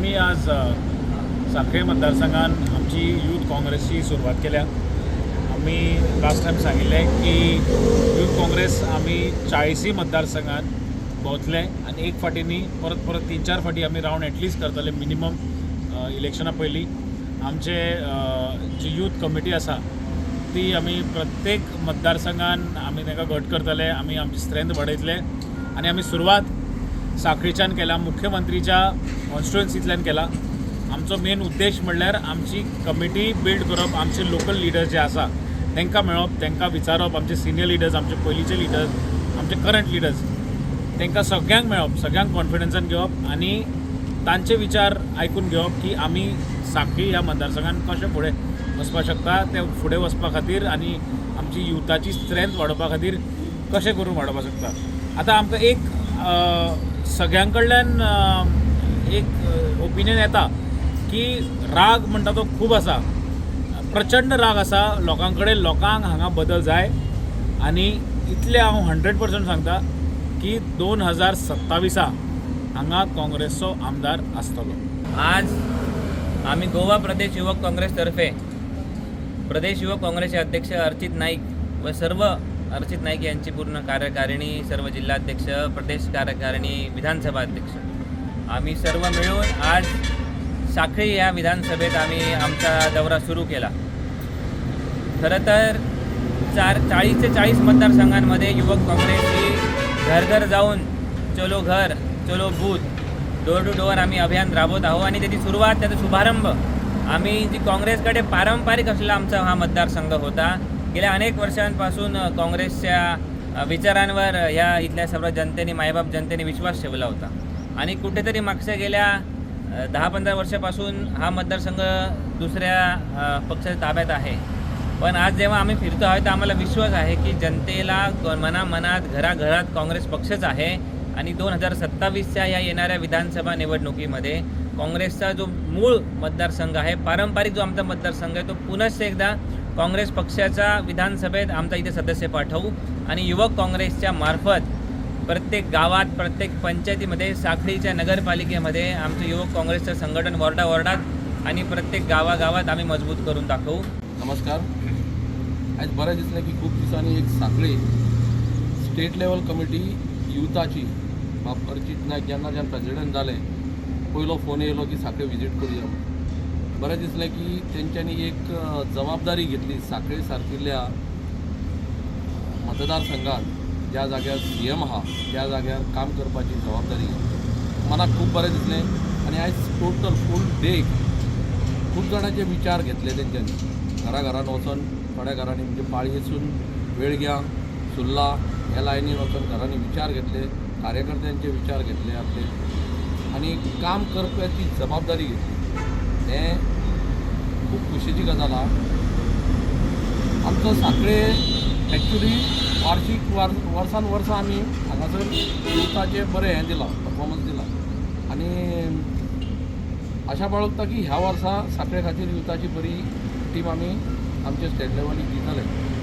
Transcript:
आमी आज सांखळे मतदारसंघान आमची यूथ काँग्रेसची सुरवात केल्या. आमी लास्ट टायम सांगिल्लें की यूथ काँग्रेस आमी 40 मतदारसंघान भोंवतले आनी एक फावटी न्ही, परत परत 3-4 फावटी आमी रावंड एटलिस्ट करतले मिनिमम इलेक्शना पयलीं. आमचे जी यूथ कमिटी आसा ती आमी प्रत्येक मतदारसंघान आमी तांकां घट करतले, आमी आमची स्ट्रेंथ वाडयतले. आनी आमी सुरवात सांखळीच्यान केला, मुख्यमंत्रीच्या कॉन्स्टिट्युएन्सींतल्यान केला. आमचो मेन उद्देश म्हणल्यार आमची कमिटी बिल्ड करप, आमचे लोकल लिडर्स जे आसा तांकां मेळप, तांकां विचारप, आमचे सिनियर लिडर्स, आमचे पयलींचे लिडर्स, आमचे करंट लिडर्स, तांकां सगळ्यांक मेळप, सगळ्यांक कॉन्फिडन्सान घेवप आनी तांचे विचार आयकून घेवप की आमी सांखळी ह्या मतदारसंघान कशें फुडें वचपाक शकता, ते फुडें वचपा खातीर आनी आमची युथाची स्ट्रेंथ वाडोवपा खातीर कशें करून वाडोवपाक शकता. आतां आमकां एक सगळ्यां कडल्यान एक ओपिनियन येता की राग म्हणटा तो खूब आसा, प्रचंड राग आसा लोकां कडेन. लोकांक हांगा बदल जाय आनी इतलें हांव 100% सांगता की 2027 हांगा काँग्रेसचो आमदार आसतलो. आज आम्ही गोवा प्रदेश युवक काँग्रेसतर्फे प्रदेश युवक काँग्रेसचे अध्यक्ष अर्चित नाईक व सर्व अर्चित नाईक यांची पूर्ण कार्यकारिणी, सर्व जिल्हाध्यक्ष, प्रदेश कार्यकारिणी, विधानसभा अध्यक्ष, आम्ही सर्व मिळून आज साखळी या विधानसभेत आम्ही आमचा दौरा सुरू केला. खरं तर 40 ते 40 मतदारसंघांमध्ये युवक काँग्रेस ही घर घर जाऊन, चलो घर चलो बूथ, डोअर टू डोअर आम्ही अभियान राबवत आहोत. आणि त्याची सुरुवात, त्याचा शुभारंभ आम्ही जी काँग्रेसकडे पारंपरिक असलेला आमचा हा मतदारसंघ होता, गेल्या अनेक वर्षांपासून काँग्रेसच्या विचारांवर ह्या इथल्या सर्व जनतेने, मायबाप जनतेने विश्वास ठेवला होता. आणि कुठेतरी मागच्या गेल्या 10-15 वर्षापासून हा मतदारसंघ दुसऱ्या पक्षाच्या ताब्यात आहे. पण आज जेव्हा आम्ही फिरतो आहे, तर आम्हाला विश्वास आहे की जनतेला मनामनात, घराघरात काँग्रेस पक्षच आहे. आणि 2027च्या या येणाऱ्या विधानसभा निवडणुकीमध्ये काँग्रेसचा जो मूळ मतदारसंघ आहे, पारंपरिक जो आमचा मतदारसंघ आहे, तो पुनश्च एकदा काँग्रेस पक्षाचा विधानसभेत आमचा इथे सदस्य पाठवू. आणि युवक काँग्रेसच्या मार्फत प्रत्येक गावात, प्रत्येक पंचायतीमध्ये, साखळीच्या नगरपालिकेमध्ये आमचं युवक काँग्रेसचं संघटन वॉर्डा वॉर्डात आणि प्रत्येक गावागावात आम्ही मजबूत करून दाखवू. नमस्कार. आयज बरें दिसलें की खूब दिसांनी एक सांखळी स्टेट लेवल कमिटी युथाची, बाब अर्चित नायक जेन्ना प्रेजिडंट जाले, पयलो फोन येयलो की सांखळे विजीट करुया. बरें दिसलें की तेंच्यांनी एक जबाबदारी घेतली. सांखळे सारकिल्ल्या मतदारसंघात ज्या जाग्यार सीएम आहा त्या जाग्यार काम करपाची जबाबदारी घेतली. मनाक खूब बरें दिसलें. आनी आयज टोटल फूल डे खूब जाणांचे विचार घेतले तेंच्यांनी, घरा घरान वचोन, थोड्या घरांनी म्हणजे पाळयेसून वेळग्यां, सुर्ला ह्या लायनीन वचोन घरांनी विचार घेतले, कार्यकर्त्यांचे विचार घेतले आपले आनी काम करपाची जबाबदारी घेतली. हें खूब खोशयेची गजाल आहा. आमचो सांखळे एक्चुली वार्षीक वर्सान वर्सां आमी हांगासर युथाचें बरें हें दिलां, परफॉर्मन्स दिलां. आनी आशा बाळगता की ह्या वर्सा सांखळे खातीर युथाची बरी टीम आमी आमचे स्टेट लेवलीक दितले.